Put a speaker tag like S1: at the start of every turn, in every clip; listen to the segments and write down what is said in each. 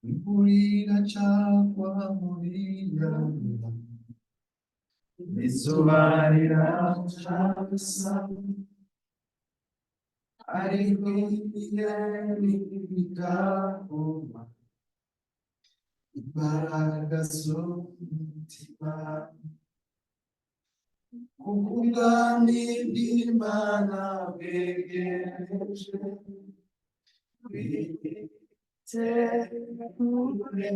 S1: Imvura iracagwa muri ya izuba riracasa, ariko ibihe bigahoma, imbaraga z'umutima, kuko ubwami bw'Imana bwegereje. Twitegure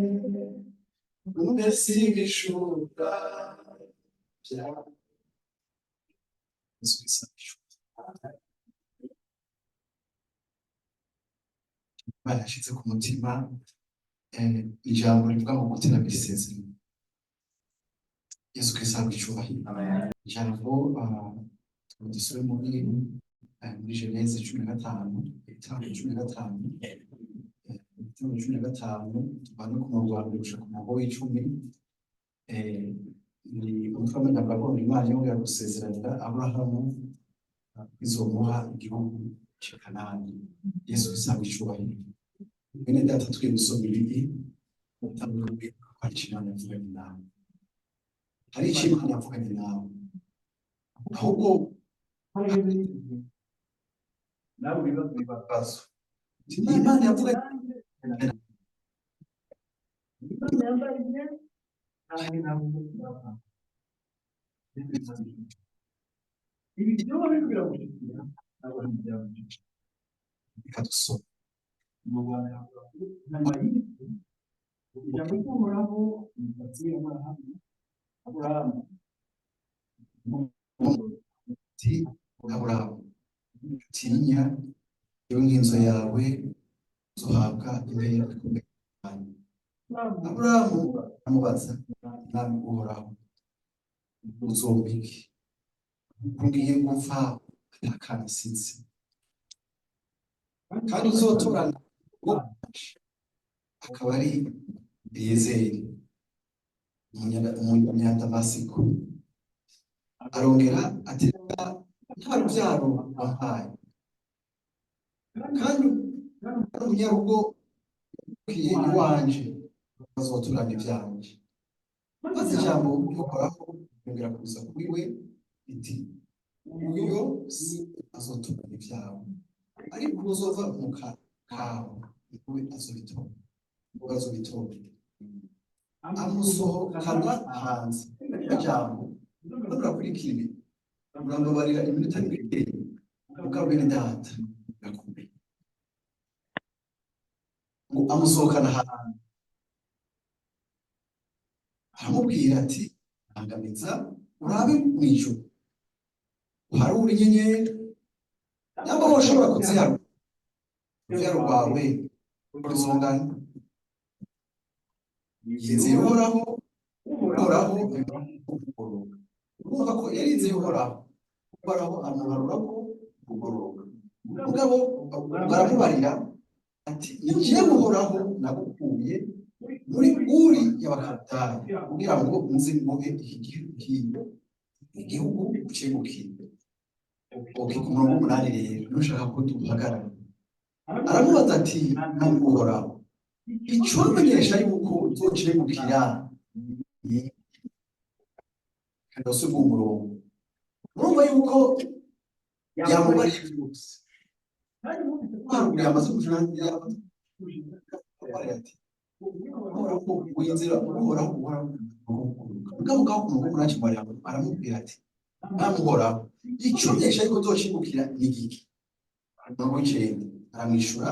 S1: mbese ibishuka bya Imana yashyize ku mutima ijambo rivuga ngo guteramira isezerano. Yesu Kristo ahabwe icyubahiro. Ijambo dusome muri Genèse 15, Itanguriro 15, Itanguriro 15, tuvane ku murongo wa mbere gushika ku murongo w'icumi. Ni umutwe w'amagambo avuga Imana yongera gusezeranira Aburahamu izomuha igihugu c'i Kanani. Yesu Kristo ahabwe icyubahiro. Bene data, tugiye gusoma ibi hari icyo Imana yavuganye nawe. Hari icyo Imana yavuganye nawe. Ahubwo
S2: Nawe ibibazo bibazo.
S1: Imana yavuganye.
S2: Imana yambariye kandi nawe ibi byoba biriko biragushikira, ntabwo ntibyagushikira.
S1: Reka dusome.
S2: Mu Rwanda hanyuma y'ibyo, ijambo ry'Uhoraho rifatiye Aburahamu. Aburahamu
S1: Ati: "Aburahamu, tinya, yewe nk'inzu yawe uzohabwa impera ikomeye cyane." Aburahamu amubaza: "Mwami Uhoraho, uzompa iki, ko ngiye gupfa ata kana nsize, kandi uzotorana akaba ari Eliyezeri Umunyandamasiko?" Arongera ati: "Nta rubyaro wampaye, kandi umunyarugo yavukiye iwanje azoturana ivyanje." Maze ijambo ry'Uhoraho ryongera kuza kuri we riti: "Uyo si azoturana ibyawe, ariko uzova mu kanwa kawe niwe azobitora, azobitora." Amusohokana hanze. Ijambo murakurikira ibi, murambabarira iminota mikeyi, mugabo bene data birakomeye. Ngo amusohokana hanze, aramubwira ati: "Rangamiza urabe mw'ijuru, uharure inyenyeri, namba woshobora kuziharura. Urubyaro rwawe ruzongana." Yizeye Uhoraho, Uhoraho kugororoka. Urumva ko yarizeye Uhoraho, Uhoraho amuharura ko kugororoka. Mugabo baramubarira ati: "Ni jewe Uhoraho nagukuye muri Uri y'Abakaludaya kugira ngo nze nguhe iki igihugu ucegukire." Okay, ku murongo w'umunani rero nushaka ko duhagarara. Aramubaza ati: "Mwami Uhoraho, icomenyesha yuko uzocegukira ni?" Kandi uwo umurongo, urumva yuko yamubariye byose haruguru, yamaze kuja, ati: "Uhoraho, wizera Uhoraho, Uhoraho." Mugabo ngaho ku murongo w'umunani aramubwira ati: "Mwami Uhoraho, icomenyesha yuko uzocegukira ni giki?" Umurongo w'icenda aramwishura: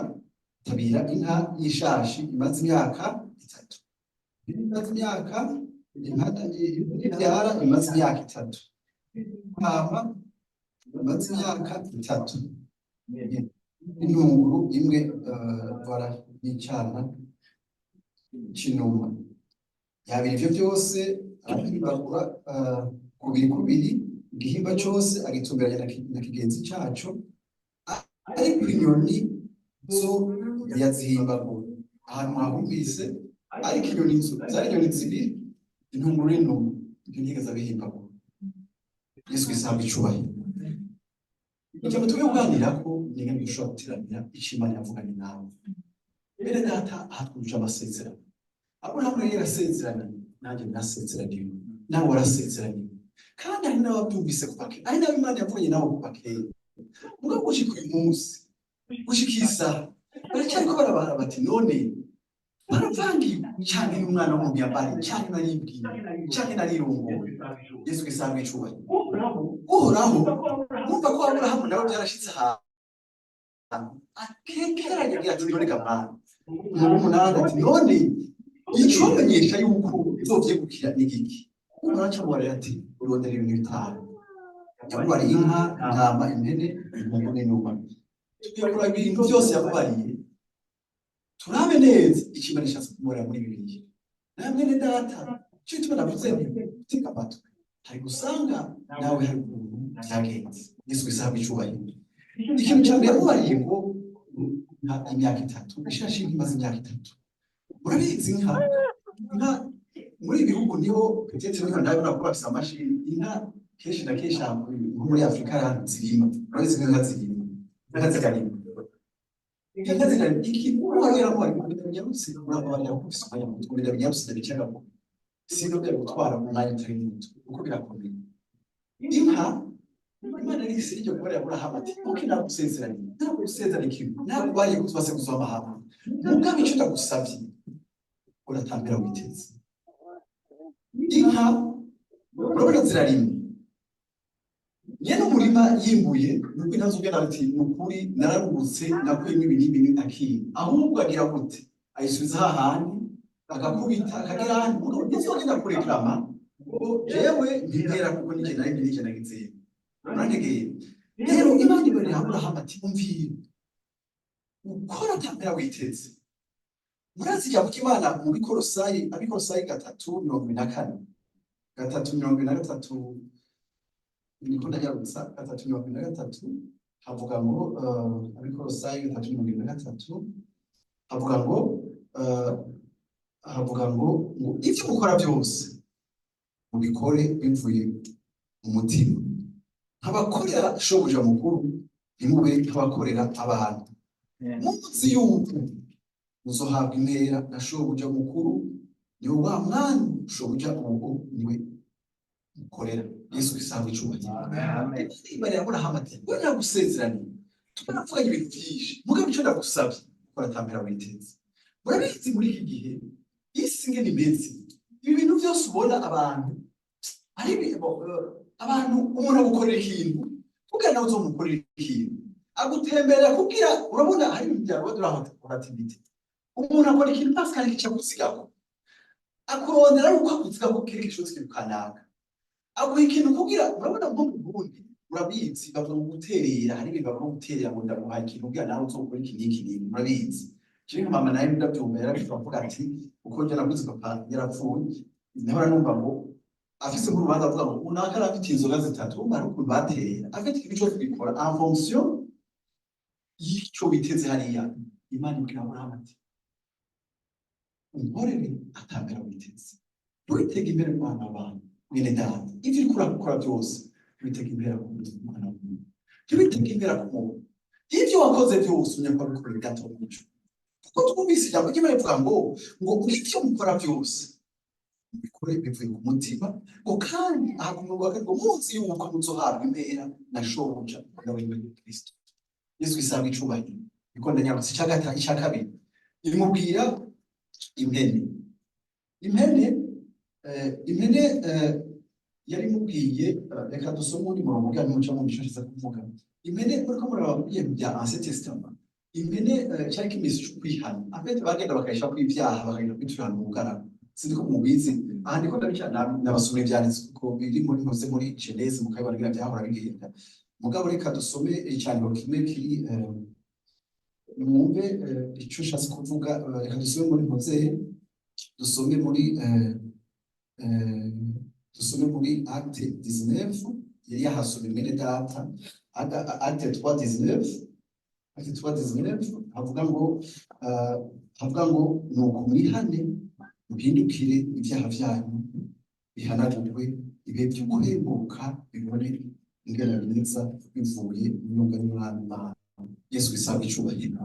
S1: "Tabira inka y'ishashi imaze imyaka 3, imaze imyaka ibyara, imaze imyaka 3, intama imaze imyaka 3, intunguru imwe, voilà, n'icana c'inuma." Yabira ivyo byose, arahimbagura kubiri kubiri, igihimba cose agitumberanya na kigenzi caco, ariko inyoni zo ntiyazihimbagura. Ahantu hahumvise, ariko inyoni zo zari inyoni zibiri, intunguru n'inuma, ibyo ntiyigeze abihimbagura. Yesu Kristo ahabwe icubahiro. Ijambo tugiye kuganirako ni ingene dushobora guteramira ico Imana yavuganye nawe. Bene data, aha twujuje amasezerano. Aburahamu yari yarasezeraniwe, nanjye narasezeraniwe, nawe warasezeraniwe, kandi hari n'ababyumvise kuva kera, hari n'abo Imana yavuganye nabo kuva kera. Mugabo gushika uyu munsi, gushika iyi saha, baracyariko barabara bati: "None baravangiwe canke n'umwana w'umuntu yambariye, canke naribwiye, canke narirongoye?" Yesu Kristo ahabwe icubahiro. Uhoraho, mwumva ko Aburahamu nawe byarashitse ahantu akekeranya, agira ati: "None ga mwana." Umurongo w'umunani ati: "None icomenyesha yuko uzovyegukira ni giki?" Uhoraho aca ati: "Urondera ibintu bitanu." Yamubariye inka, intama, impene, impongo n'inuma. Tugiye kuraba ibintu byose yamubariye, turabe neza icyo Imana ishatse kumubarira muri Bibiliya. Na mwene data, icyo gituma navuze nti tega amatwi, hari gusanga nawe hari ukuntu byagenze. Yesu Kristo ahabwe icubahiro. Ikintu cya mbere yamubariye ngo inka imyaka 3, ishashi y'inka imaze imyaka 3. Murabizi, inka muri ibi bihugu niho peut-être niho ndabona ko bafise amashini. Inka kenshi na kenshi aha nko muri Afurika hari ahantu zirima. Murabizi ko inka zirima, inka zikarima, inka zikarima. Iki uhoraho yaramubariye ngo binyarutse, urababarira kuko ufise umwanya muto, ngo binyarutse, ndabicaga ko sino byari gutwara umwanya utari muto kuko birakomeye. Inka, Imana yari iryo kubarira Aburahamu ati: "Ok, nagusezeraniye, nagusezeraniye ikintu, nakubariye ko uzaba sekuruza w'amahanga. Mugabo icyo ndagusavye, uratambira witeze." Inka urabona zirarima. Nyene umurima yimbuye, nuko inka zogenda ati: "Ni ukuri nararuhutse, nakuyemo ibi n'ibi." Akiba ahubwo agira gute? Ayisubiza hahandi, agakubita, akagira ahandi. Mugabo ntizogenda kureklama ngo jewe ntintera kuko nije nari nije nagizeyo. Urantegeye? Rero Imana ibarira Aburahamu ati: "Umvira, ukora tambera witeze." Murazi ijambo ry'Imana mu Bikorosayi, Abikorosayi 3:24, 3:23, niko ndanyarutsa. 3:23 havuga ngo, Abikorosayi 3:23 havuga ngo, havuga ngo ivyo mukora byose mubikore bivuye mu mutima nk'abakorera shobuja mukuru, ntimube nk'abakorera abantu, muzi yuko muzohabwa impera na shobuja mukuru, niwe wa mwami shobuja, ubwo niwe mukorera. Yesu Kristo ahabwe icubahiro. Ibarira Aburahamu ati: "We nagusezeraniye, turavuganye ibintu byinshi, mugabo icyo ndagusabye, ukora tambera witeze." Murabizi, muri iki gihe isi ingene imeze, ibi bintu byose ubona abantu ari abantu, umuntu agukorera ikintu kugira nawe uzomukorera ikintu, agutemberera kugira, urabona hari ibintu bya relativité. Umuntu akora ikintu parce que hari ico agusigako, akurondera ari uko agusigako quelque chose kanaka, aguha ikintu kugira, urabona nko mu Burundi murabizi, bavuga ngo guterera, hari ibintu bavuga guterera, ngo ndaguha ikintu kugira nawe uzokora iki n'iki n'iki. Murabizi, jewe nka mama nawe ndabyumva, yarabivuga, avuga ati uko njye navuze papa yarapfuye, nahora numva ngo afise nk'urubanza, avuga ngo unaka arafite inzoga zitatu. Urumva hari ukuntu baterera afite ikintu cyose, bikora en fonction y'ico biteze hariya. Imana ibwira Aburahamu ati: "Unkorere atambera witeze, ntiwitege imbere ku bana b'abantu." Mwene data, ivyo uriko urakora byose ntiwitege imbere ku mwana w'umuntu, ntiwitege imbere ku muntu. Ivyo wakoze byose umenya ko wabikoreye Data wo mw'ijuru, kuko twumvise ijambo ry'Imana rivuga ngo ivyo mukora byose mubikore bivuye ku mutima, ngo kandi aha ku murongo wa kane ngo muzi yuko muzohabwa impera na shobuja, nawe ni Kristo Yesu isanga icubahiro. Niko ndanyarutse. Icya gatatu, icya kabiri, imubwira impene. Impene yari imubwiye, reka dusome uwundi murongo kugira ngo muce mu nshiza kuvuga impene. Muriko muraba mu bintu bya Ancien Testament, impene cyari kimeze cyo kwihana. En fait bagenda bakayishako ibyaha, bakagenda kwiturana mu bugaragwa. Sinzi ko mubizi. Aha ndiko ndabica nabasomera ivyanditswe kuko biri muri ntuze muri Genèse, mukabibona ingene vyahora bigenda. Mugabo reka dusome icandiko kimwe kiri, mwumve ico nshatse kuvuga. Reka dusome muri ntuze, dusome muri Acte 19, yari yahasomye mwene data. Acte 3:19, Acte 3:19 havuga ngo, havuga ngo: "Nuko mwihane, muhindukire, ibyaha byanyu bihanagurwe, ibihe byo guhembuka bibone Ingene biza bivuye mu nyunga y'Umwami Imana. Yesu isabwa icubahiro.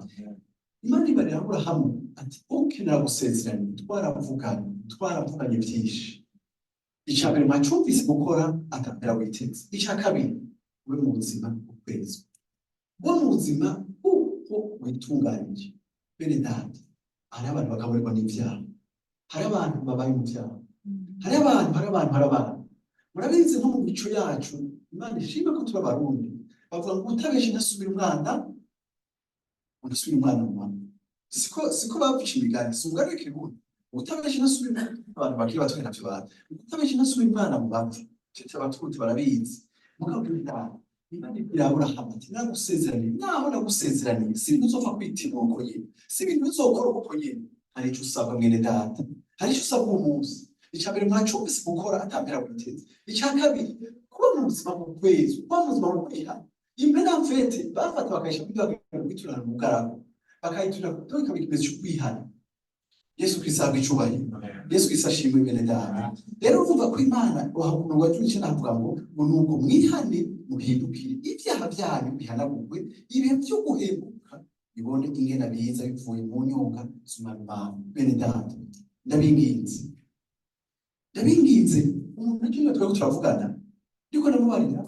S1: Imana ibarira Aburahamu ati: "OK, nagusezeranye, twaravuganye, twaravuganye byinshi. Icya mbere mwacumvise, gukora atapera witeze. Icya kabiri, ube mu buzima ukwezi, ube mu buzima kuko witunganije." Bene data, hari abantu bagaburirwa n'ibyaha, hari abantu babaye mu byaha, hari abantu, hari abantu, hari abantu. Murabizi, nko mu mico yacu, Imana ishima ko turi Abarundi, bavuga ngo utabeshe ntasubira umwana, unasubira umwana mu mama. Siko bavuca imigani, si umugani w'ikirundi? Utabeshe ntasubira umwana. Abantu bakiri bato ntavyo bazi. Utabeshe ntasubira umwana mu bapfu. Cece abatutsi barabizi. Mugabo bene data, Imana ibwira Aburahamu ati: "Nagusezeraniye, naho nagusezeraniye, si ibintu uzopfa kwitima uko nyene, si ibintu uzokora uko nyene. Hari ico usabwa, mwene data, hari ico usabwa uwo munsi. Icya mbere mwacumvise, gukora atampera witeze. Icya kabiri, kuba mu buzima bw'ukwezi, kuba mu buzima bwo kwihana." Impera mfete bafata bakayisha kuri bakwiturana mu bugaragu, bakayiturira donc ikaba ikimenyetso cyo kwihana. Yesu Kristo ahabwa icubahiro. Yesu Kristo ashimwe. Bene data, rero urumva ko Imana umurongo wa 19 avuga ngo nuko mwihane, muhindukire, ibyaha byanyu bihanagurwe, ibihe byo guhemuka bibone ingena biza bivuye mu nyonga z'Umwami Imana. Bene data, ndabinginze, ndabinginze. Umuntu nacyo twari turavugana, ndiko ndamubarira,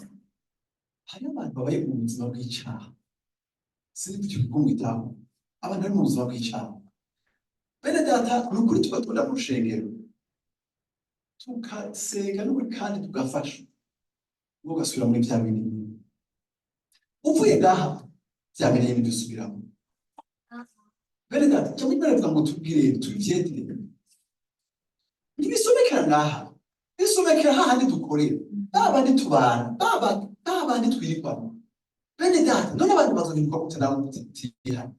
S1: hariho abantu babaye mu buzima bw'icaha. Sinzi icyo kumwitaho. Abantu bari mu buzima bw'icaha, bene data, ni ukuri tuba tubona mu rushengero, tukasenga n'ukuri kandi tugafasha, ubwo ugasubira muri bya bindi nyine. Uvuye ngaha, bya bindi nyine dusubiramo. Bene data, cyangwa Imana ivuga ngo tubwire tubivyetere, ntibisomekera ngaha, bisomekera hahandi dukorera, ba bandi tubana, ba bandi twirirwana. Bene data, none abantu bazohinduka gute nawe utihana?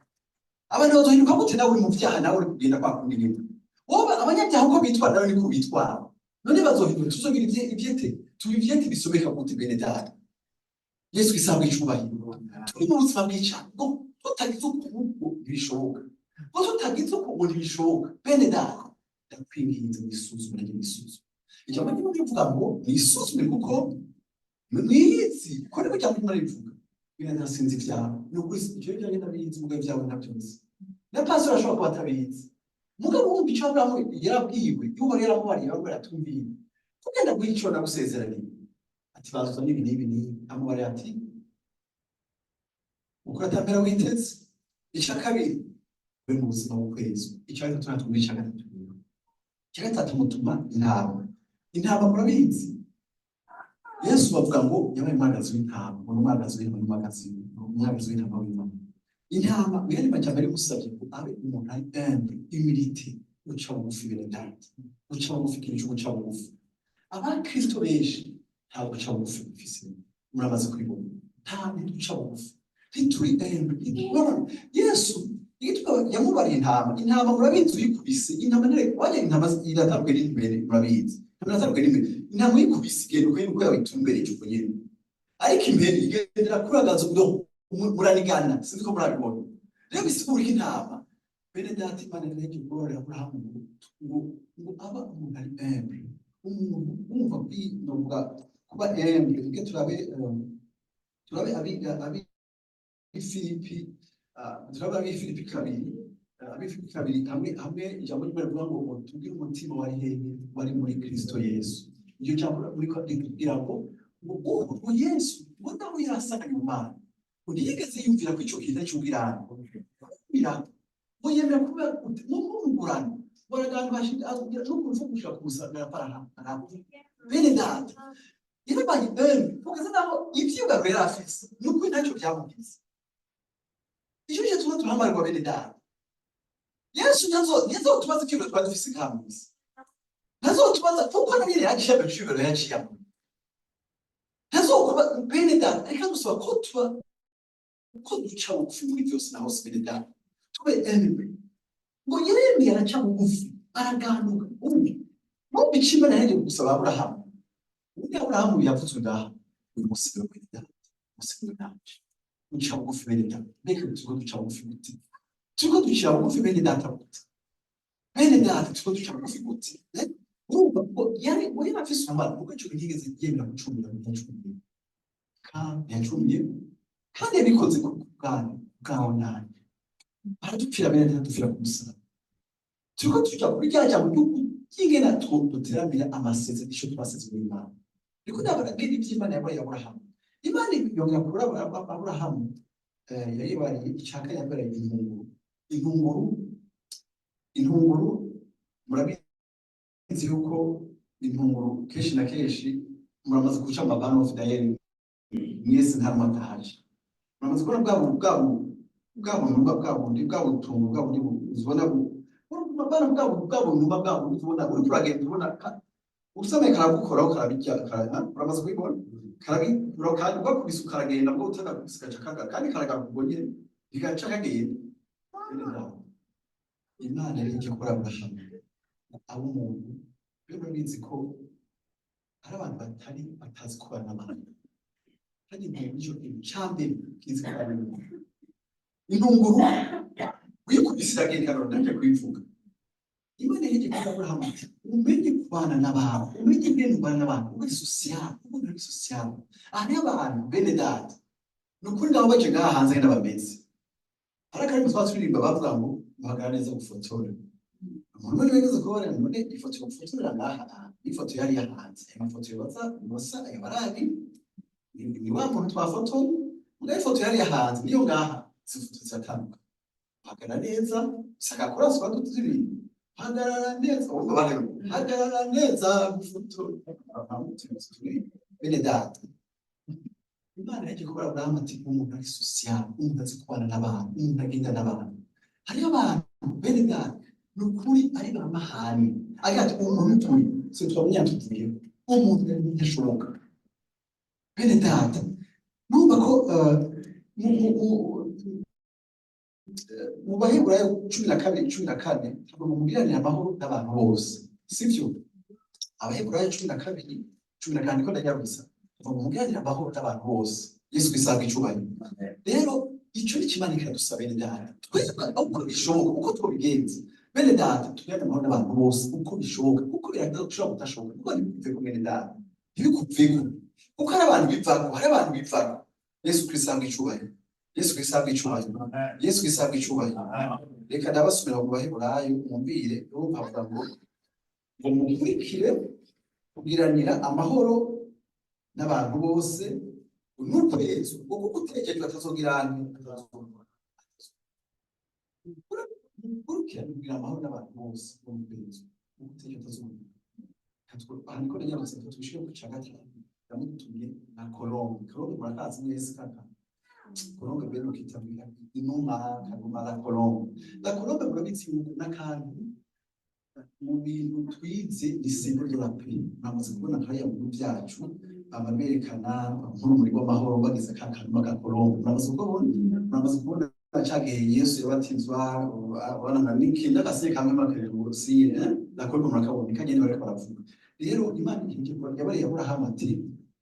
S1: Abantu bazohinduka gute nawe uri mu vyaha, nawe uri kugenda kwa kundi nyene? Wowe abanyabyaha uko bitwara nawe niko bitwara. None bazohinduka, tuzogira ivyete, tubivyete bisomeka gute, bene data? Yesu isabwa icubahiro. Turi mu buzima bw'icaha, ngo tutagize ukuboko ntibishoboka, ngo tutagize ukuboko ntibishoboka. Bene data, ndakwinginze, mwisuzume, nanjye mwisuzume. Ijambo ry'Imana rivuga ngo mwisuzume kuko mwiyizi, ko niko ijambo ry'Imana rivuga. Bene data, sinzi ibyawe, ni ukuri ivyo byanjye ndabizi, mugabo ibyawe ntabyo nzi. Na pastor ashobora kuba atabizi, mugabo wumva ico Aburahamu yarabwiwe, yuko yaramubariye, yarabwira atumviye tugenda guha ico nagusezeraniye, ati bazuza n'ibi n'ibi n'ibi. Amubariye ati: "Ukora atampera witeze. Icya kabiri, ube mu buzima bw'ukwezi." Icya gatatu natwe, icya gatatu rero, icya gatatu, mutuma intama. Intama murabizi, Yesu bavuga ngo yabaye umwagazi w'intama, ngo ni umwagazi w'intama, ni umwagazi w'intama w'Imana. Intama, mu yandi majambo, ari musabye ngo abe umuntu ari humble, humilité, uca bugufi. Bene data, uca bugufi, ikintu cyo guca bugufi. Abakristo benshi nta guca bugufi bufise, muramaze kubibona. Nta ntiduca bugufi, ntituri humble. Ntitubona Yesu igituma yamubariye intama. Intama murabizi, uyikubise intama nere wajya, intama iratandukanye n'imbere, murabizi, intama iratandukanye n'imbere. Intama uyikubise igenda uko uko yabitumbereje uko nyene, ariko impene igendera kuri agazo ngo muranigana. Sinzi ko murabibona. Rero bisigura ko intama, bene data, Imana yagiye kugororera Aburahamu ngo aba umuntu ari humble, umuntu wumva kwinovuga kuba humble. Reka turabe abiga abi Filipi, turabe abi Filipi 2, abi Filipi 2, hamwe ijambo ry'Imana rivuga ngo tubwire umutima wari hehe? Wari muri Kristo Yesu. Iryo jambo muri ko ritubwira ngo Yesu ngo nawe yarasanganye mu Mana, ngo ntiyigeze yumvira ko ico kintu ari cy'ubwirane ngo yemera kuba nk'umugurano ngo araganga no kuvuga kumusanga arapfa. Bene data, yarabaye humble kugeza naho ivyubahiro yari afise ni ukuri ntacyo byamugize. Icyo cyo tuba turahamarirwa, bene data, Yesu ntazotubaza icyubahiro twari dufise nka mw'isi, ntazotubaza kuko na nyene yaciye agaciro yaciyemo. Ntazokuba, bene data, reka gusaba ko tuba ko duca bugufi muri byose na hose. Bene data, tube humble. Ngo yaremeye, araca bugufi, araganuka. Umwe numva icyo Imana yahejeje gusaba Aburahamu. Ubundi Aburahamu yavuzwe ngaha uyu munsi. Rero bene data, umunsi we nanje uca bugufi. Bene data, mbega turiko duca bugufi gute? Turiko ducira bugufi, bene data, gute? Bene data, turiko duca bugufi gute? Eh? Urumva ngo yari afise umumaro kuko ico ntiyigeze yemera gucumura, bidacumura. Kandi yacumuye, kandi yabikoze ku bwanyu, bwawe nanjye. Aradupfira bene, ntadupfira ku musaraba. Turiko tuja kuri rya jambo ry'ingene duteramira amasezerano, ico twasezeranye Imana. Niko ndabona ivy'Imana yabaye Aburahamu. Imana yongera kuri Aburahamu, yayibariye icaka, yabareye intunguru. Intunguru, intunguru, murabizi yuko intunguru kenshi na kenshi muramaze guca amabanofu dayeri mwese, nta numwe atahaje. Muramaze kubona bwa buntu, bwa bundi, bwa butungu, bwa bundi uzibona bana, bwa bunuma, bwa bundi ubona uriko uragenda, ubona usamaye karagukoraho, karabirya, uramaze kubibona, karabikura kandi ugakubise ukaragenda, bwo utagakubise gaca kaga kandi karagaruka ubwo nyene, bigaca kagenda. Bene data, Imana rero ijya kuri Aburahamu abo umuntu rero murabizi ko hari abantu batari batazi kubana n'abantu. Kandi intunguru nico kintu ca mbere kizi kubana n'umuntu. Intunguru uyikubise iragenda, ikarora. Ndaje kuyivuga. Imana yari kuri Aburahamu ati: "Umenye kubana n'abantu, umenye ingene ubana n'abantu, ube social, umuntu ari social." Hariho abantu, bene data, ni ukuri ngabo baje ngaha hanze ngene bameze. Hari akari twaba turirimba bavuga ngo muhagarara neza gufotore umuntu none wigeze kubona none ifoto yo gufotorera ngaha, ifoto yari yahanze ayo mafoto yobaza yosa ayo barabi ni wa muntu twafotoye. Muga ifoto yari yahanze niyo ngaha, izi foto ziratandukanye. Hagarara neza saka kuraswa tuzibiri, hagarara neza, urumva bahagarara, hagarara neza gufotora. Bene data, Imana yagiye kubara Aburahamu ati: "Umuntu ari social, umuntu azi kubana n'abantu, umuntu agenda n'abantu." Hariho abantu, bene data, ni ukuri ari ba mahani, agira ati: "Umuntu turi si twamenya tuvuyeho, umuntu ntashoboka." Bene data, numva ko mu Baheburayo 12:14 ntabwo mugiranira amahoro n'abantu bose, sivyo? Abaheburayo 12:14, niko ndajya gusa ngo mugiranire amahoro n'abantu bose. Yesu kwisanga icubahiro. Rero ico ni Imana kiradusaba, bene data, twebwe uko bishoboka, uko twobigenza, bene data, tugirane amahoro n'abantu bose uko bishoboka, kuko birashobora kutashoboka, kuko ntibikuveko, bene data, ntibikuveko, kuko hari abantu bivako, hari abantu bivako. Yesu kwisanga icubahiro. Yesu kwisanga icubahiro. Yesu kwisanga icubahiro. Reka ndabasubira mu Baheburayo mwumvire. Urumva avuga ngo mukurikire kugiranira amahoro n'abantu bose n'ukwezi, kuko utekerejwe atazogirane, mukurikirane kugira amahoro n'abantu bose n'ukwezi, kuko utekerejwe atazogira. Aha niko ndagira ngo tubishire ku ca gatanu. Yamutumye na colombe. Colombe murakazi mwese, kaka colombe mbere ukitabira inuma, kanuma, la colombe. La colombe murabizi yuko n'akantu mu bintu twize ni symbole de la paix. Mwamaze kubona nkariya mu bihugu byacu bama berekana nk'urumuri rw'amahoro, bagize ka kanuma ka colombe. Muramaze kubona, muramaze kubona ca gihe Yesu yabatizwa, abana nka niki n'agaseke kamwe makerusi la colombe, murakabona kagenda bariko baravuga. Rero Imana ikintu yabareye Aburahamu ati: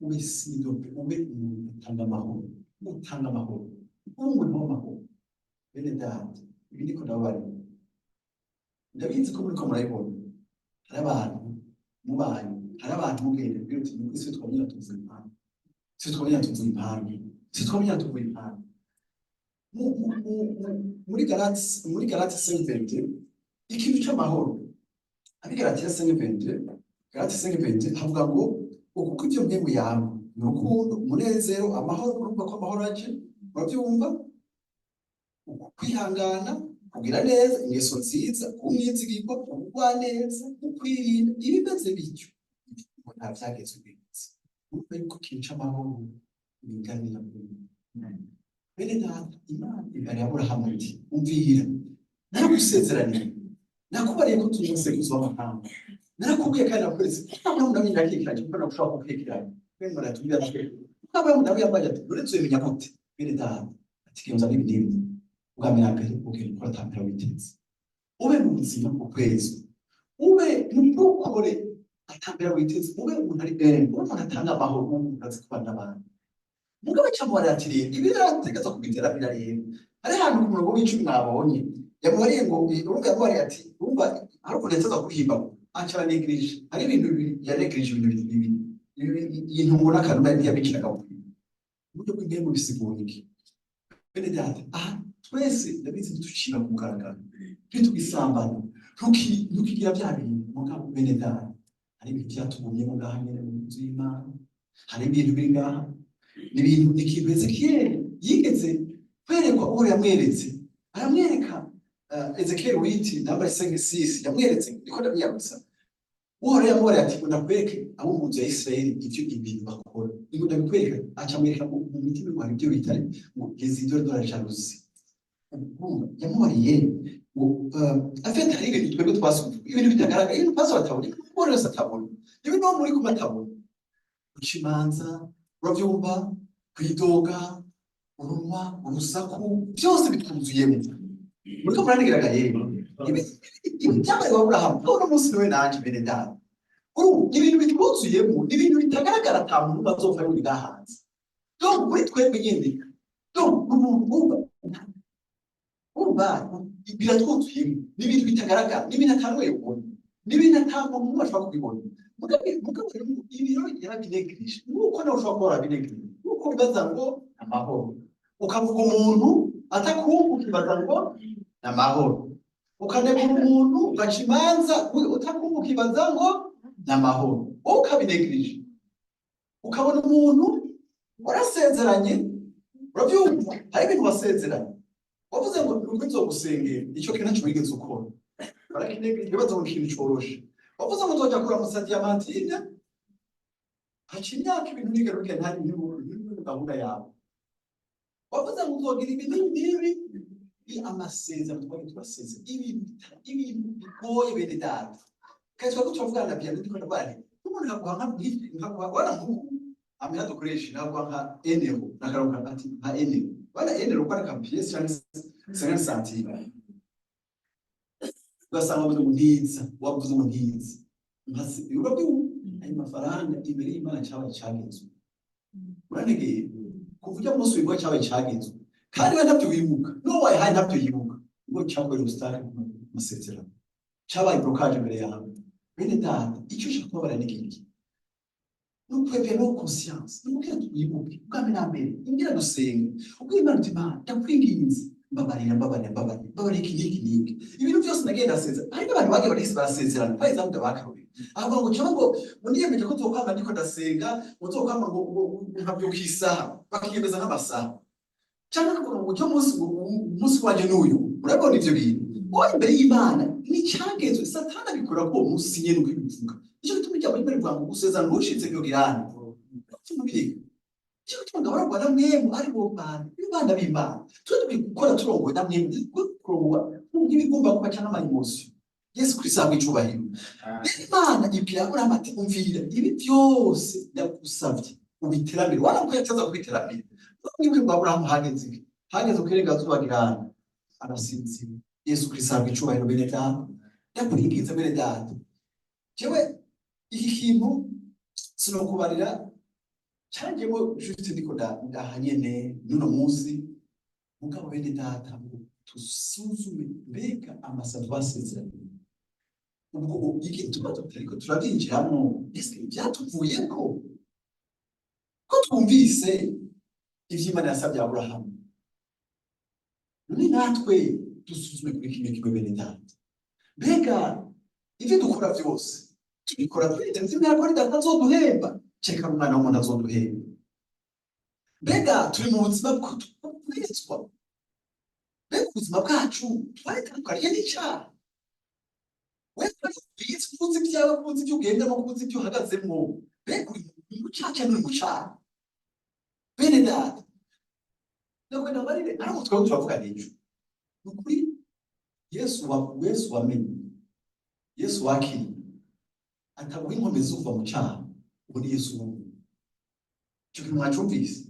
S1: "Ube sidope, ube umuntu utanga amahoro, utanga amahoro, ube umuntu w'amahoro." Bene data, ibi niko ndababarira, ndabizi ko muriko murabibona. Hari abantu mubanyi, hari abantu mugende kubwira uti: "Nuko isi twamenya tuvuye impande, isi twamenya tuvuye impande, isi twamenya tuvuye impande." Muri Galati 5:22, ikintu c'amahoro, abi Galatiya 5:22, Galati 5:22 havuga ngo uko ibyo mpemu yawe ni urukundo, umunezero, amahoro. Urumva ko amahoro aje, murabyumva, kwihangana, kugira neza, ingeso nziza, umwizigirwa, ubugwaneza, ukwirinda. Ibimeze bityo ngo nta byagezwe bibitse. Urumva yuko ikintu c'amahoro binganira bene data. Imana imbere ya Aburahamu iti: "Umvira, naragusezeraniye, nakubariye ko turi umusekuzo w'amahanga, narakubwiye kandi nakweretse." Aburahamu nawe ndakikiranye, kuko nagushobora kukikiranya. Bene baratubwira ati: "Aburahamu nawe yambaye ati none tuzobimenya gute?" Bene data, ati: "Genza n'ibi n'ibi. Ubwa mbere na mbere ugenda ukora atampera witeze, ube mu buzima ukwezi, ube ntukore atampera witeze, ube umuntu ari ube umuntu atanga amahoro, umuntu azi kubana n'abantu." Mugabo cyangwa ati rero ibi rero kubiteramira rero hari ahantu ku murongo w'10 mwabonye yamubariye ngo urumva yamubariye ati urumva hari ukuntu yazaza kuhimba aca aranegirije. Hari ibintu bibiri yanegirije, ibintu bibiri, iyi ntungu n'akanuma yabikiraga. Uburyo bw'impwemu bisigura iki, bene data? Aha twese ndabizi, ntituciba ku mugaragaro, ntitugisambana, ntukigira bya bintu. Mugabo bene data, hari ibintu byatugumyemo ngaha nyene mu nzu y'Imana, hari ibintu biri ngaha. Ni ibintu, ni ikintu Ezekiyeli yigeze kwerekwa. Uwo yamweretse, aramwereka Ezekiel 8 namba 5 6, yamweretse, ndiko ndabiyabutsa. Uhoraho yamubariye ati: "Ngo ndakwereke abo mu nzu ya Isirayeli ivyo ibintu bakora, ngo ndabikwereka." Aca amwereka ngo mu mitima ngo hari ibyo bita ngo les idoles de la jalousie. Urumva, yamubariye ngo en fait hari ibintu twebwe twasuzumye, ibintu bitagaragara, ibintu pastor atabona, ibintu umugore wese atabona, ibintu uwo muri kumwe atabona: guca imanza, urabyumva, kwidoga, urunwa, urusaku, byose bitwuzuyemo. Muriko muranigiraga yewe? Ibi byabaye wa Aburahamu none umunsi niwe nanje, bene data. Urumva, ni ibintu bitwuzuyemo, ni ibintu bitagaragara, ata muntu umwe azopfa yuri ngaha hanze. Donc muri twebwe nyene, donc umuntu wumva biratwuzuyemo, ni ibintu bitagaragara, ni ibintu atanuye ubona, ni ibintu ata muntu umwe ashobora kubibona. Mugabo rero ibi rero yarabinegirije, nuko nawe ushobora kuba warabinegirije, nuko wibaza ngo amahoro, ukavuga umuntu atakumva, ukibaza ngo ni amahoro, ukanegura umuntu, ugaca imanza utakumva, ukibaza ngo ni amahoro, wowe ukabinegirije. Ukabona umuntu warasezeranye, urabyumva, hari ibintu wasezeranye, wavuze ngo nuko nzogusengera, icyo kintu ntacyo wigeze ukora, barakinegirije, ibibazo ngo ikintu coroshe. Wavuze ngo nzoja kuramutsa Diamantine, haca imyaka ibintu ntigaruke, ntari muri gahunda yawe. Wavuze ngo uzogira ibi n'ibi n'ibi. Ni amasezerano twagiye turasezera, ibintu bigoye, bene data. Kandi twari turavugana na Bianca, ndiko ndavuga nti umuntu nkaguha nkaguha wana nk'ubu amera dukoresha, nkaguha nka 1 euro, nakaronka ati nka 1 euro, wana 1 euro kwa ka pièce cyangwa 50 centimes, ugasanga wavuze ngo ntiza, wavuze ngo ntiza urabyumva, ayo mafaranga imbere y'Imana cyabaye cyagezwe. Uranegeye, kuva ujya munsi wibuka cyabaye cyagezwe, kandi we ntabyo wibuka, n'uwo wayihaye ntabyo yibuka, ubwo cyakorera ubusitani mu masezerano, cyabaye blocage imbere yawe. Bene data, icyo ushaka kubabara ni iki? Ni ukwebera no conscience, ni ukubwira twibuke ubwa mbere na mbere ingira dusenga, ubwira Imana uti: "Imana, ndakwinginze, mbabarira, mbabarira, mbabarira, mbabarira iki n'iki n'iki, ibintu byose nagiye ndasezera." Hari n'abantu bagiye barisi barasezerana, par exemple bakarorero, avuga ngo cyangwa ngo niyemeje ko nzokwama ndiko ndasenga, ngo nzokwama ngo nkabyuka isaha, bakiyemeza nk'amasaha, cyangwa akavuga ngo ujya munsi, ngo umunsi wanje n'uyu. Urabona ivyo bintu wowe imbere y'Imana ni icyagezwe. Satani abikora ko uwo munsi nyene uko ibivuga. Nicyo gituma ijambo ry'Imana rivuga ngo gusezerana ntushitse byogirane tumubireka. Nicyo gituma ngo abaragwa na mwemu ari bo bana b'Imana b'Imana. Twe dukwiye gukora turongowe na mwemu, kurongwa nk'ibigomba kuba cyangwa ama émotions. Yesu Kristo ahabwa icubahiro. Rero Imana ibwira Aburahamu ati: "Umvira, ibi byose ndagusavye ubiteramire." Wabona ko yataza kubiteramira. Mwibuke ngo Aburahamu hageze iki? Hageze ku girana arasinzira. Yesu Kristo ahabwa icubahiro. Bene data, ndakwinginze, bene data, jewe iki kintu sinokubarira canjemo juste ndiko ndaha nyene n'uno munsi. Mugabo bene data, ngo tusuzume mbega amasa twasezeranye, ubwo igituma tutariko turabyinjiramo, ese byatuvuyeko ko twumvise ivyo Imana yasabye Aburahamu? None natwe dusuzume kuri kimwe kimwe, bene data. Mbega ivyo dukora vyose tubikora twiteze imyaka ko ari data azoduhemba, ceka umwana w'umuntu azoduhemba? Mbega turi mu buzima bw'ubwizwa? Mbega ubuzima bwacu twaritandukaniye n'icyaha? Wewe uzi ibyawe, uzi ibyo ugendamo, uzi ibyo uhagazemo. Mbega uri mu cyaha cyangwa uri mu cyaha? Bene data, ndakwenda mbarire, ariko twebwe turavuga n'ejo. Ni ukuri, Yesu wamenye, Yesu wakiriye, ataguha inkomezi zo kuva mu cyaha, ubu ni Yesu w'ubu. Icyo kintu mwacumvise?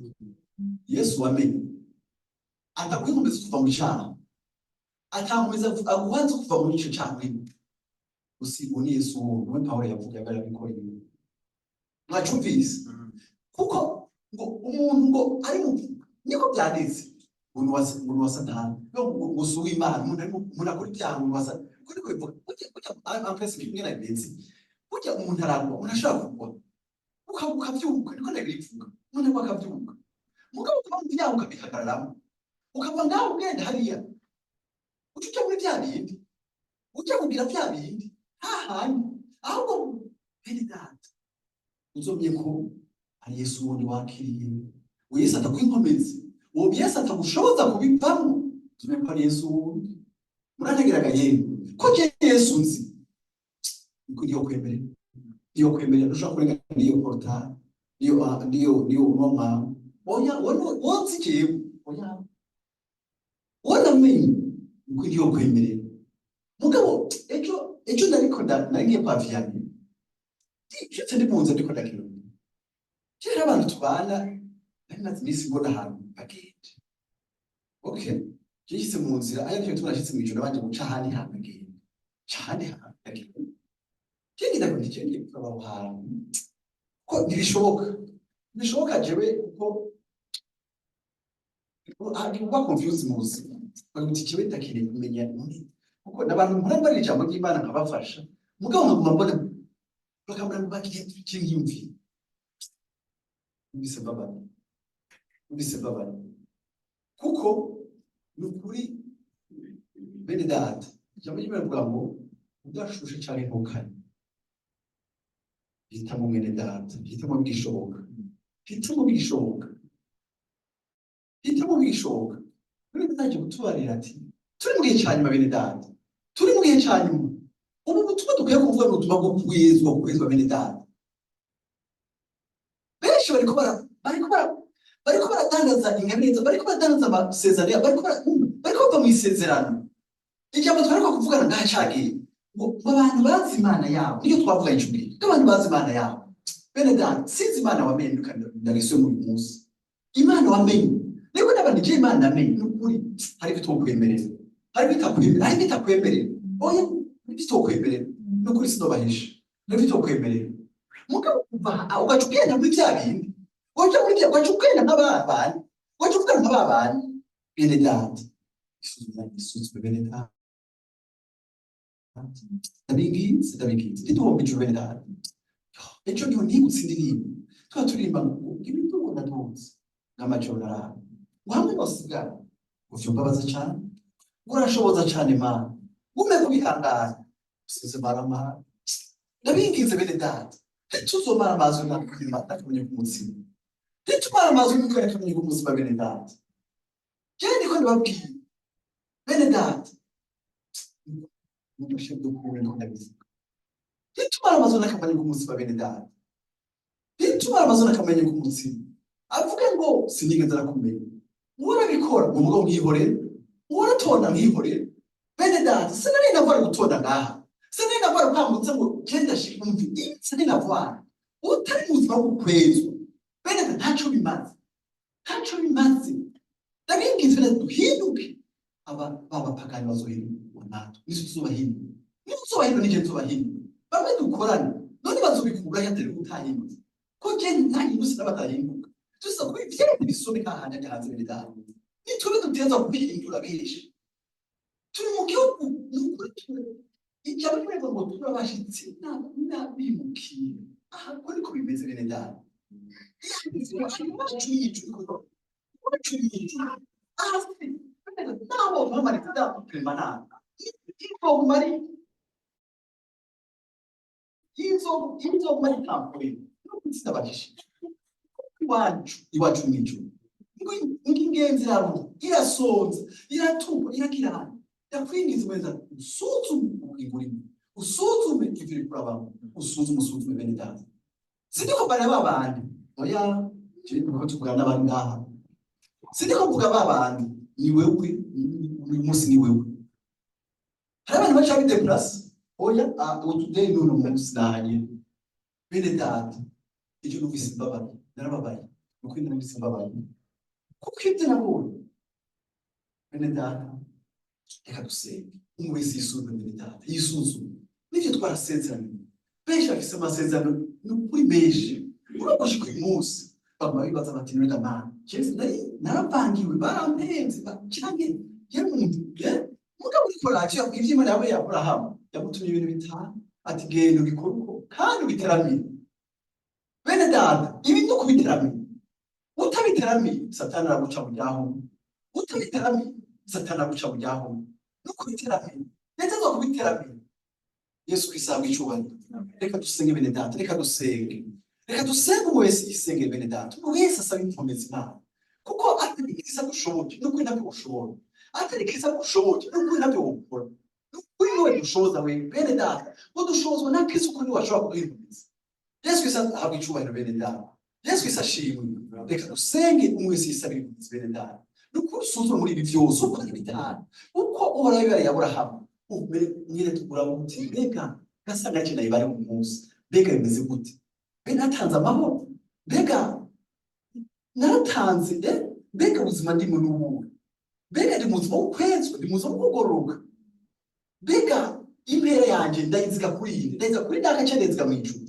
S1: Yesu wamenye ataguha inkomezi zo kuva mu cyaha, atankomeza aguha zo kuva muri icyo cyaha urimo, usi ubu ni Yesu w'ubu. Niwe Pawulo yavuga yarabikoreye. Mwacumvise? Kuko ngo umuntu ngo ari mu, niko byanditse, ngo ni uwa Satani, ngo si uw'Imana. Umuntu ari umuntu akora ibyaha ngo ni uwa Satani, kuko niko bivuga. Burya en principe kimwe na birenze, burya umuntu aragwa, umuntu ashobora kugwa, ukabyuka, niko ndabivuga. Umuntu agwa akabyuka. Mugabo kuba mu byaha ukabihagararamo, ukava ngaho ugenda hariya, uca uja muri bya bindi, uja kugira bya bindi hahandi. Ahubwo bene data, uzomye ko ari Yesu wundi wakiriye, uwo Yesu atakwinkomezi, uwo Yesu atagushoboza kubivamo, uzomye ko ari Yesu wundi. Murantegeraga yemwe ko je Yesu nzi niko niyo kwemerera, niyo kwemerera ntushobora kurenga niyo portail, niyo uno mwango. Oya, wonzi jewe, oya, wonamenye niko niyo kwemerera. Mugabo ejo nariko narigiye kwa Vianney, nshitse ndi mu nzu ndiko ndakina kera abantu tubana, nari maze iminsi mbona ahantu bagenda. Okay, nshitse mu nzira ayo nicyo gituma nashitse mw'ijoro, nabanje guca ahandi hantu, agenda ca ahandi hantu agenda. Ngenda ngo ndice ngiye kuraba aho hantu ko ntibishoboka, ntibishoboka jewe, kuko uba confused mu buzima. Bavuga uti jewe ndakeneye kumenya none, kuko n'abantu mpora mbarira ijambo ry'Imana nkabafasha, mugabo nkaguma mbona bakambwira ngo bagiye kinkiyumviye. Numvise mbabaye, numvise mbabaye, kuko ni ukuri bene data, ijambo ry'Imana rivuga ngo udashushe canke ntukanye, hitamo mwene data, hitamo bigishoboka, hitamo bigishoboka, hitamo bigishoboka. Bene data aje kutubarira ati turi mu gihe ca nyuma. Bene data, turi mu gihe ca nyuma. Ubu butumwa dukwiye kuvuga ni ubutumwa bwo kwezwa, kwezwa bene data. Benshi bariko baradandaza ingabire, bariko baradandaza amasezerano, bariko bava mu isezerano. Ijambo twariko kuvugana ngaha cagiye ngo abantu bazi Imana yabo, niyo twavuga ico gihe ko abantu bazi Imana yabo. Bene data, sinzi Imana wamenye, ndagiswe muri uyu munsi Imana wamenye, niko n'abantu je Imana namenye. Ni ukuri hari ibyo itokwemerera, hari ibyo itakwemerera, hari ibyo itakwemerera. Oya, hari ibyo itokwemerera, ni ukuri sinobahisha, hari ibyo itokwemerera. Mugabo kuva aha ugaca ugenda muri bya bindi, ugaca muri bya, ugaca ugenda nka ba bandi, ugaca uvugana nka ba bandi. Bene data, isuzuma, isuzume bene data, ndabinginze, ndabinginze, ntiduhombe ijuru bene data. Ejo niho nibutse indirimbo tuba turirimba ngo imidugo ndaduze n'amajoro arara ngo hamwe nosigara uvyumbabaza cane, urashoboza cane Mana, ume kubihangana usize maramara. Ndabinginze bene data, ntituzomara amazi n'akamenye k'umutsima, ntitumara amazi n'akamenye k'umutsima bene data. Jewe niko ndababwiye bene data, mufashe dukure, ndiko ndabivuga, ntitumara amazi n'akamenye k'umutsima bene data, ntitumara amazi n'akamenye k'umutsima. Avuge ngo sinigeze nakumenya, urabikora ngo mugabo mwihorere, uratonda mwihorere. Bene data, sinari navara gutonda ngaha, sinari navara kwambutse ngo genda shika umvi, sinari navara. Utari mu buzima bwo kwezwa bene data, ntaco bimaze, ntaco bimaze. Ndabinginze bene, duhinduke. Aba b'abapagani bazohindurwa natwe, nizo tuzobahindura, nizo tuzobahindura, nije nzobahindura. Bamwe dukorane none bazobikura hatari utahindutse, ko je ntahindutse n'abatahinduka tuza kuba ivyende bisomeka ahandi ajya hanze. Bene data, nitwebwe duteza kwihindura. Benshi turi mu gihugu, ni ukuri ijambo ry'Imana ngo turabashitsi n'abimukira aha, ko niko bimeze bene data. Iwacu y'ijuru, iwacu y'ijuru aha, naho mpamarika permanent izoguma ari izoguma ari temporaire no kwisabakisha. Iwacu, iwacu mw'ijuru, ngo ingenzi iraruha, irasonza, iratukwa, irakirana. Ndakwinginze mweza, usuzume ubugingo urimo, usuzume ivyo uriko urabamo, usuzume, usuzume bene data. Sindiko mbara ba bandi, oya, jewe ndiko tuvugana n'abari ngaha, sindiko mvuga ba bandi. Ni wewe uyu munsi, ni wewe. Hari abantu baca bideplasa, oya, today, n'uno munsi nahanye bene data. Ejo numvise mbabaye, narababaye, nukuri numvise mbabaye kuko ibyo nabonye. Bene data, reka dusenge, umwe wese yisuzume bene data, yisuzume. Nivyo twarasezeranye, benshi bafise amasezerano, ni ukuri menshi uragushika uyu munsi baguma bibaza bati none mana, jewe nari naravangiwe, barampenze canke yari umuntu mugabo uriko raciye ivyo Imana yabaye Aburahamu, yamutumye ibintu bitanu ati genda ubikore uko kandi ubiteramire. Bene data, ibi ni ukubiteramira. Utabiteramiye, Satani araguca mu ryahumye. Utabiteramiye, Satani araguca mu ryahumye. Nuko biteramiye, ndetse no kubiteramiye. Yesu Kristo ahabwe icubahiro. Reka dusenge, bene data, reka dusenge. Reka dusenge, umwe wese yisengere, bene data. Umuntu wese asaba inkomezi Imana. Kuko atari Kristo agushoboye, n'ukuri ntabyo ushobora. Atari Kristo agushoboye, n'ukuri ntabyo wokora. N'ukuri niwe dushoboza we, bene data. Ngo dushobozwa na Kristo, kuko niwe ashobora kuduha inkomezi. Yesu Kristo ahabwe icubahiro, bene data. Yesu Kristo ashimwe. Reka dusenge, umwe wese yisabire inkomezi, bene data. N'ukuri usuzume muri ibi vyose uko ari bitanu. Uko Uhoraho yabibareye Aburahamu, nyine uravuga uti: "Mbega gasa gake nayibari mu munsi, mbega bimeze gute? Mbe natanze amahoro? Mbega naratanze? Mbega ubuzima ndimo n'ubuhe? Mbega ndi mu buzima bw'ukwezwa? Ndi mu buzima bwo kugororoka? Mbega impera yanjye ndayiziga kuri iyi, ndayiziga kuri daka, cyangwa ndayiziga mu ijuru?"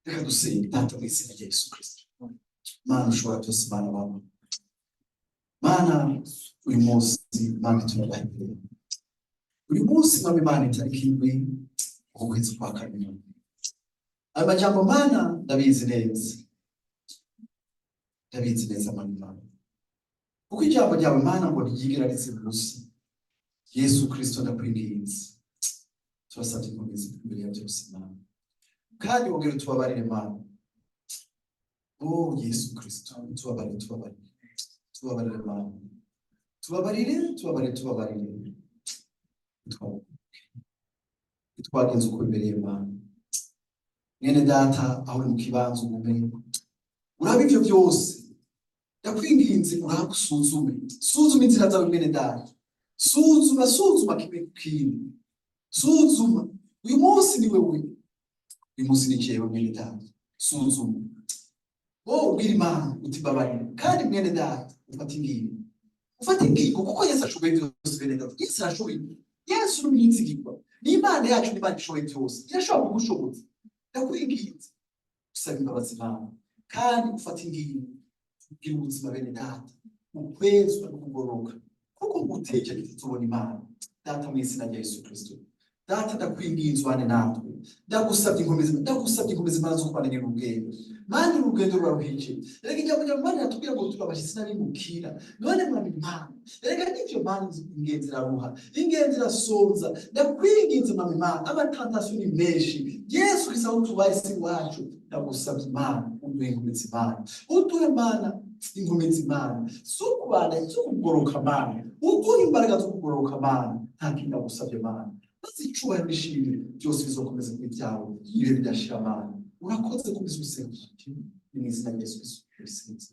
S1: Reka dusenge. Data, mu izina rya Yesu Kristo, Mana ushobora byose, Mana baba, Mana, uyu munsi, Mana, turabahirira uyu munsi, Mwami Mana, itariki 7 ukwezi kwa kabiri. Ayo majambo, Mana, ndabizi neza, ndabizi neza, Mana Imana, kuko ijambo ryawe, Mana, ngo ryigera rizira ubusa. Yesu Kristo, ndakwinginze, turasabye inkomezi imbere ya byose, Mana, kandi wongere utubabarire, Mana. Oh Yesu Kristo, tubabarire, tubabarire, tubabarire, Mana, tubabarire, tubabarire, tubabarire. Twagenze uko bibereye, Mana. Mwene data, aho uri mu kibanza, ugume urabe ivyo byose. Ndakwinginze, urabe, usuzume, suzuma inzira zawe, mwene data. Suzuma, suzuma kimwe ku kindi, suzuma. Uyu munsi ni wewe, uyu munsi ni jewe, mwene data. Suzuma wowe, ubwira Imana uti: "Babarira." Kandi mwene data, ufate ingingo, ufate ingingo, kuko Yesu ashoboye byose. Bene data, Yesu arashoboye. Yesu ni umwizigirwa, ni Imana yacu, ni Imana ishoboye byose, irashobora kugushoboza. Ndakwinginze, usaba imbabazi Imana kandi ufate ingingo kugira ubuzima, bene data, ukwezwa no kugororoka, kuko nguteje ntituzobona Imana. Data, mu izina rya Yesu Kristo, Data, ndakwinginze ubane natwe. Ndagusabye inkomezi, ndagusabye inkomezi, Mana, zo kubana urugendo. Mana, urugendo ruraruhije. Reka ijambo rya Mana riratubwira ngo turi abashyitsi n'abimukira. None Mwami Mana, reka n'ivyo, Mana, ingenzi iraruha, ingenzi irasonza. Ndakwinginze, Mwami Mana, ama tentations ni menshi. Yesu Kristo, aho tubaye si iwacu. Ndagusabye, Mana, uduhe inkomezi, Mana, uduhe, Mana, inkomezi, Mana, zo kubana, zo kugoroka. Mana, uduhe imbaraga zo kugororoka. Mana, nta kindi ndagusabye, Mana. Maze icubahiro n'ishimwe byose bizokomeza kuba ibyawe ibihe bidashira. Mana, urakoze komeza ubisenga. Ni mu izina rya Yesu Kristo tubisenze,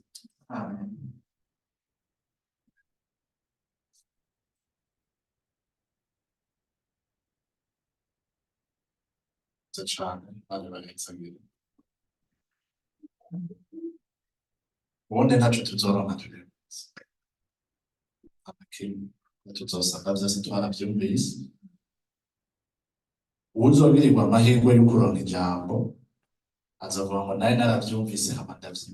S1: amen.
S3: Nziza cane, Imana ibahezagire. Ubundi ntaco tuzoronka turi amakimwe, tuzosanga vyose twaravyumvise. Uwuzogirirwa amahirwe yo kuronka ijambo azovuga ngo: "Nari naravyumvise hama ndavyibuka."